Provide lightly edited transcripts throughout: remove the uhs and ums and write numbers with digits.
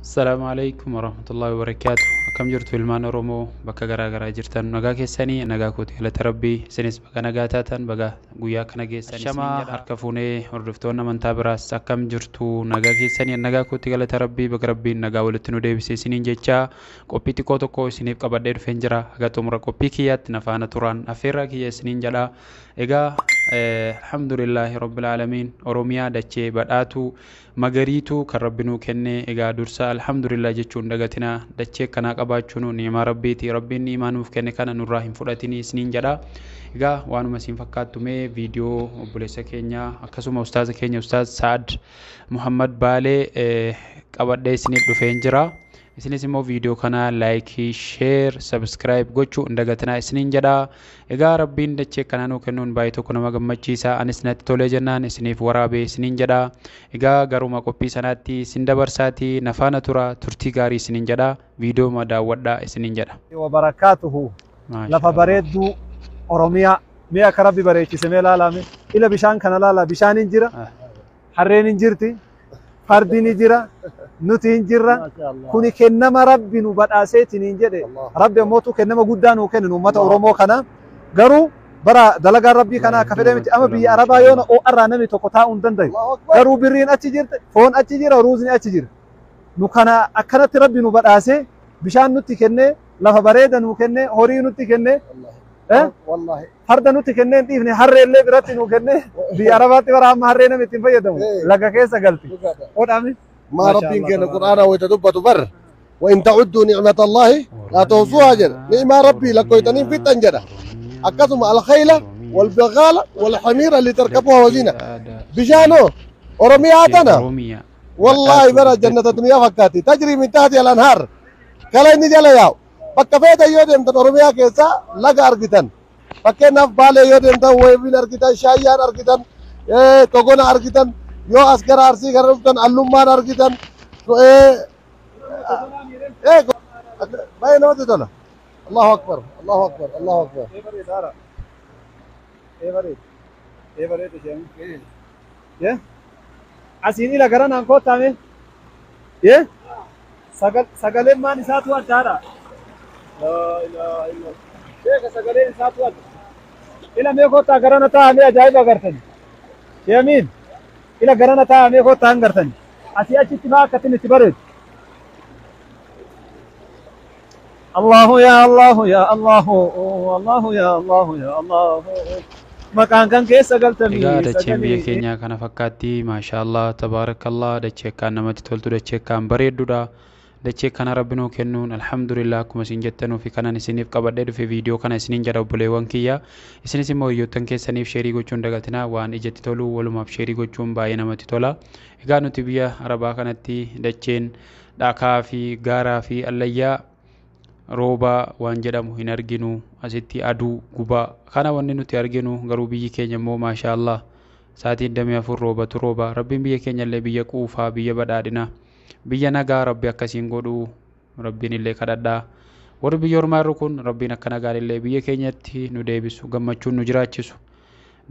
Assalaamu alaikum warahmatullahi wabarakaatu. Akkam jirtu ilmaan Oromoo bakka garaa garaa jirtan? Nagaa keessanii? Nagaa kooti, galata Rabbii. Isinis baga nagaa taatan, baga guyyaa kana geessan. Shamaa harka fuunee, hordoftoonni amantaa biraas akkam jirtu? Nagaa keessanii? Nagaa kooti, galata Rabbii. Baga Rabbiin nagaa walitti nu deebise isiniin jecha qophii xiqqoo tokko isiniif qabadhee dhufeen jira. Haga xumura qophii kiyyaatti na faana turaan affeerraa kiyya isiniin jedha. Egaa alhamdulillaahi rabbil aalamiin, Oromiyaa dachee badhaatuu magariituu kan Rabbi nuu kenne. Egaa dursa alhamdulillah jechuun dagatinaa. Dachee akkanaa qabaachuun ni'imaa Rabbiiti. Rabbiin ni'imaa nuuf kenne kana nurraa hin fudhatinii isiniin jedha. Egaa waanuma isin fakkaattu mee viidiyoo obboleessa keenya akkasuma ustaaza keenya Ustaaz Sa'ad Muhammad Baalee qabadhee isiniif dhufeen jira. Isinis immoo viidiyoo kana like, share, subscribe gochuu hin dagatinaa isiniin jedha. Egaa Rabbiin dachee akkanaa nuu kennuun baay'ee tokko nama gammachiisa. Anis natti tolee jennaan isiniif waraabee isiniin jedha. Egaa garuma qophii sanaatti isin dabarsaatii na faana tura, turtii gaarii isiniin jedha. Viidiyoo daawwadhaa isiniin jedha. Wabarakaatuhu. Lafa bareedduu Oromiyaa mee akka Rabbi bareechise mee laalame. Ila bishaan kana laala. Bishaan hin jira, harreen hin jirti, fardi ni jira, nuti hin jirra. Kuni kennama Rabbi nu badhaaseetiin hin jedhe. Rabbi ammootu kennama guddaa nuu kenne uummata Oromoo kana. Garuu bara dalagaan Rabbii kana akka fedhe miti. Amma biyya Arabaa yoona ho'arraa namni tokko taa'uu hin danda'u. Garuu birriin achi jirti, foon achi jira, ruuzni achi jira. Nu kana akkanatti Rabbi nu badhaasee, bishaan nutti kennee, lafa bareeda nu kennee, horii nutti kennee, farda nutti kennee hin dhiifne, harree illee biratti nu kennee. Biyya Arabaatti bara amma harree namni ittiin fayyadamu laga keessa galti. Hodhami. ما ربين كان القرآن ويتدبت بر وإن تعدوا نعمة الله لا تحصوها جل نعمة ربي لكويتنين في التنجرة أكثم الخيل والبغال والحمير اللي تركبوها وزينة. بشانو أورمياتنا والله برا جنة الدنيا فكاتي، تجري من تحتها الأنهار. كلا إني جلا ياو bakka feeta yoo deemtan Oromiyaa keessa laga argitan. Fakkeenyaaf Baalee yoo deemtan Weebiin argitan, Shaayyaan argitan, Togona argitan. Yoo as gara Arsii gara dhuftan Allummaan argitan. Baay'ee namatti tola. Allahu akbar, Allahu akbar, Allahu akbar. Ee bareeda isheen. Asiin ila gara naan koottame. Sagaleen maan isaatu addaadha. La ilaha illallah. Sheeka, sagaleen isaatu adda. Ila mee koottaa garana taa'amee ajaa'iba agartani. Sheemiin ila garana taa'amee koottaa hin gartani. Asii achitti faa akkatin itti bareedu. Allahu ya Allahu ya Allahu, Allahu ya Allahu ya Allahu. Maqaan kan keessa galtanii. Egaa dacheen biyya keenyaa kana fakkaatti. Maashaallah, tabaarakallah. Dachee akkaan namatti toltu, dachee akkaan bareeddudha. Dachee kana Rabbi nuu kennuun alhamdulillah. Akkuma isin jettanuu fi kanan isiniif qabadhee dhufe viidiyoo kana isiniin jedha obboleewwan kiyya. Isinis immoo hiriyoottan keessaniif share gochuun dagatinaa. Waan ijatti tolu walumaaf share gochuun baay'ee namatti tola. Egaa nuti biyya Arabaa kanatti dacheen dhakaa fi gaaraa fi allayyaa roobaa waan jedhamu hin arginu. Asitti aduu gubaa kana wanni nuti arginu. Garuu biyyi keenya immoo maashaallah sa'aatii 24 roobatu rooba. Rabbiin biyya keenya illee biyya quufaa, biyya badhaadhinaa, biyya nagaa Rabbi akkasiin godhuu Rabbiin illee kadhadhaa. Warri biyya ormaa irru kun Rabbiin akka nagaan illee biyya keenyatti nu deebisu, gammachuun nu jiraachisu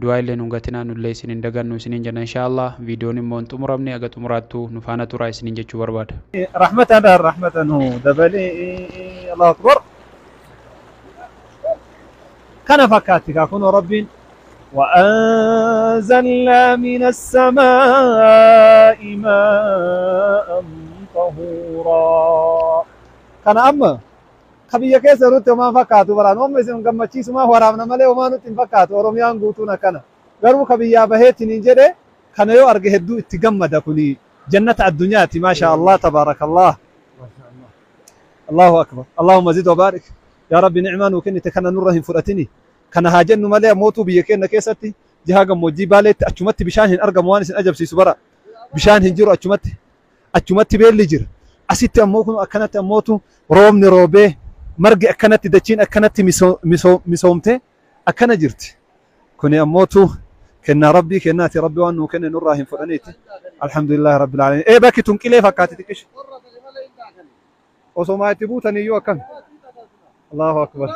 du'aa illee nu gatinaa. Nullee isin hin dagannu isiniin jenna inshaallah. Viidiyoon immoo hin xumuramne, aga xumuraattu nu faana turaa isiniin jechuu barbaada. Rahmatan rahmatan dabalee. Allahu akbar. Kana fakkaatti kaa kunoo Rabbiin وأنزلنا من السماء ماء طهورا. Kana amma ka biyya keessa jirutti homaan fakkaatu baraan amma isin gammachiisumaa waraabna malee homaa nutti hin fakkaatu. Oromiyaan guutuun akkana. Garuu ka biyyaa baheetiin hin jedhe kana yoo arge hedduu itti gammada. Kuni jannata addunyaati. Maasha Allah, tabaarakallah, Allahu akbar. Allahumma zid wa barik yaa Rabbi. Ni'maa nuu kennite kana nurra hin fudhatini. Kana haa jennu malee mootuu biyya keenya keessatti jihaa gammoojjii Baaleetti achumatti bishaan hin argamu. Waan isin ajabsiisu bara bishaan hin jiru, achumatti achumatti beelli jira. Asitti ammoo kun akkanatti ammootu roobni roobee, margi akkanatti, dachiin akkanatti misoomte akkana jirti. Kuni ammootu kennaa Rabbii kennaati. Rabbi waan nuu kenne nurraa hin fudhaniiti. Alhamdulillahi rabbil aalamiin. Ee, bakki tun qilee fakkaati xiqqishu osoo maa itti buutaniyyuu akkam. Allahu akbar.